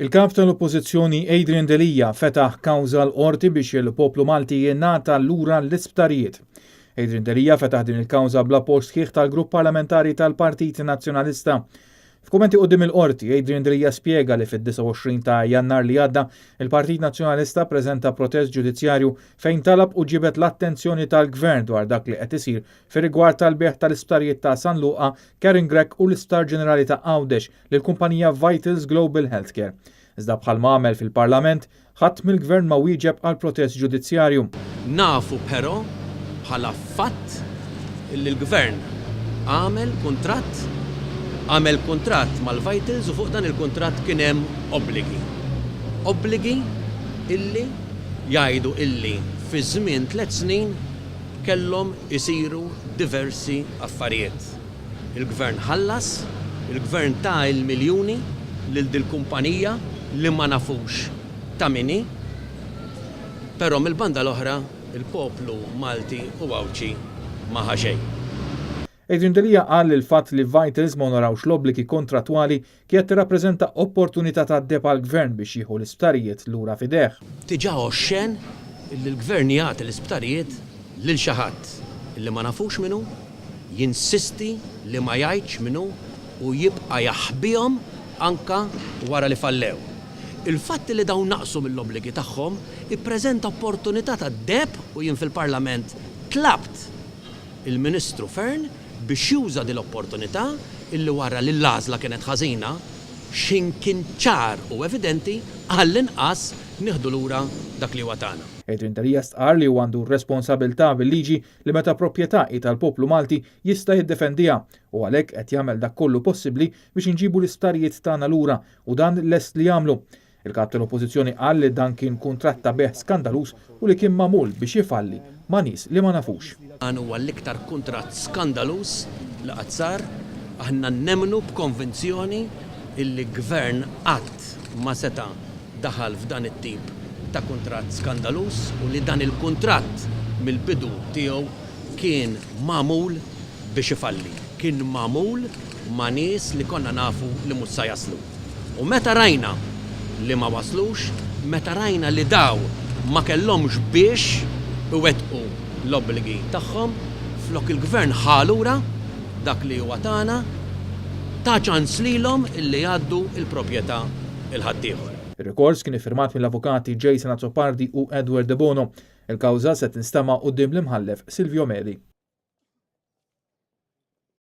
Il-Kap tal-Oppożizzjoni Adrian Delia fetaħ kawża l-Qorti biex il-poplu Malti jingħata lura l-isptarijiet. Adrian Delia fetaħ din il-kawża bl-appoġġ sħiħ tal-Grupp Parlamentari tal-Partit Nazzjonalista. F'kummenti quddiem il-Qorti, Adrian Delia spjega li fid-29 ta' Jannar li għadda, il-Partit Nazzjonalista ppreżenta protest ġudizzjarju fejn talab u ġibed l-attenzjoni tal-Gvern dwar dak li qed isir fir-rigward tal-bejgħ tal-isptarijiet ta' San Luqa, Karen Grech u l-Isptar Ġenerali ta' Għawdex lill-kumpanija Vitals Global Healthcare. Iżda bħalma għamel fil-Parlament, ħadd mill-Gvern ma wieġeb għall-protest ġudizzjarju. Nafu però bħala fatt illi l-Gvern għamel kuntratt, għamel kuntratt mal-Vitals u fuq dan il-kuntratt kien hemm obbligi. Obbligi illi jgħidu illi fi żmien tlett snin kellhom isiru diversi affarijiet. Il-Gvern ħallas, il-Gvern ta l-miljuni lil dil-kumpanija li ma nafux ta' min hi, però mill-banda l-oħra l-poplu Malti u Għawdxi ma ħa xejn. Adrian Delia qal li l-fatt li Vitals ma onorawx l-obbligi kontrattwali kienet tirrappreżenta opportunità tad-deheb għall-Gvern biex jieħu l-isptarijiet lura f'idejh. Diġà oxxen illi l-Gvern jagħti l-isptarijiet lil xi ħadd illi ma nafux min hu, jinsisti li ma jgħidx min hu u jibqa' jaħbihom anke wara li fallew. Il-fatt li dawn naqsu mill-obbligi tagħhom ippreżenta opportunità tad-deheb u jien fil-Parlament tlabt il-Ministru Fearne biex juża din l-opportunità illi wara li l-għażla kienet ħażina, x'ħin kien ċar u evidenti, għall-inqas nieħdu lura dak li huwa tagħna. Adrian Delia stqarr li huwa għandu r-responsabilità bil-liġi li meta proprjetà hi tal-poplu Malti jista' jiddefendiha u għalhekk qed jagħmel dak kollu possibbli biex inġibu l-isptarijiet tagħna lura u dan lest li jagħmlu. Il-Kap tal-Oppożizzjoni qal li dan kien kuntratt ta' bejgħ skandaluż u li kien magħmul biex ifalli ma' nies li ma nafux. Dan huwa l-iktar kuntratt skandaluż li qatt sar. Aħna nemmnu b'konvinzjoni illi Gvern qatt ma seta' daħal f'dan it-tip ta' kuntratt skandaluż u li dan il-kuntratt mill-bidu tiegħu kien magħmul biex ifalli. Kien magħmul ma' nies li konna nafu li mhux sa jaslu. U meta rajna li ma waslux, meta rajna li daw ma kellhomx biex iwettqu l-obbligi tagħhom, flok il-Gvern ħa lura dak li huwa tagħna, ta ċans lilhom illi jgħaddu l-proprjetà 'l ħaddieħor. Ir-rikors kien iffirmat mill-avukati Jason Azzopardi u Edward Debono. Il-kawża se tinstema' quddiem l-Imħallef Silvio Meli.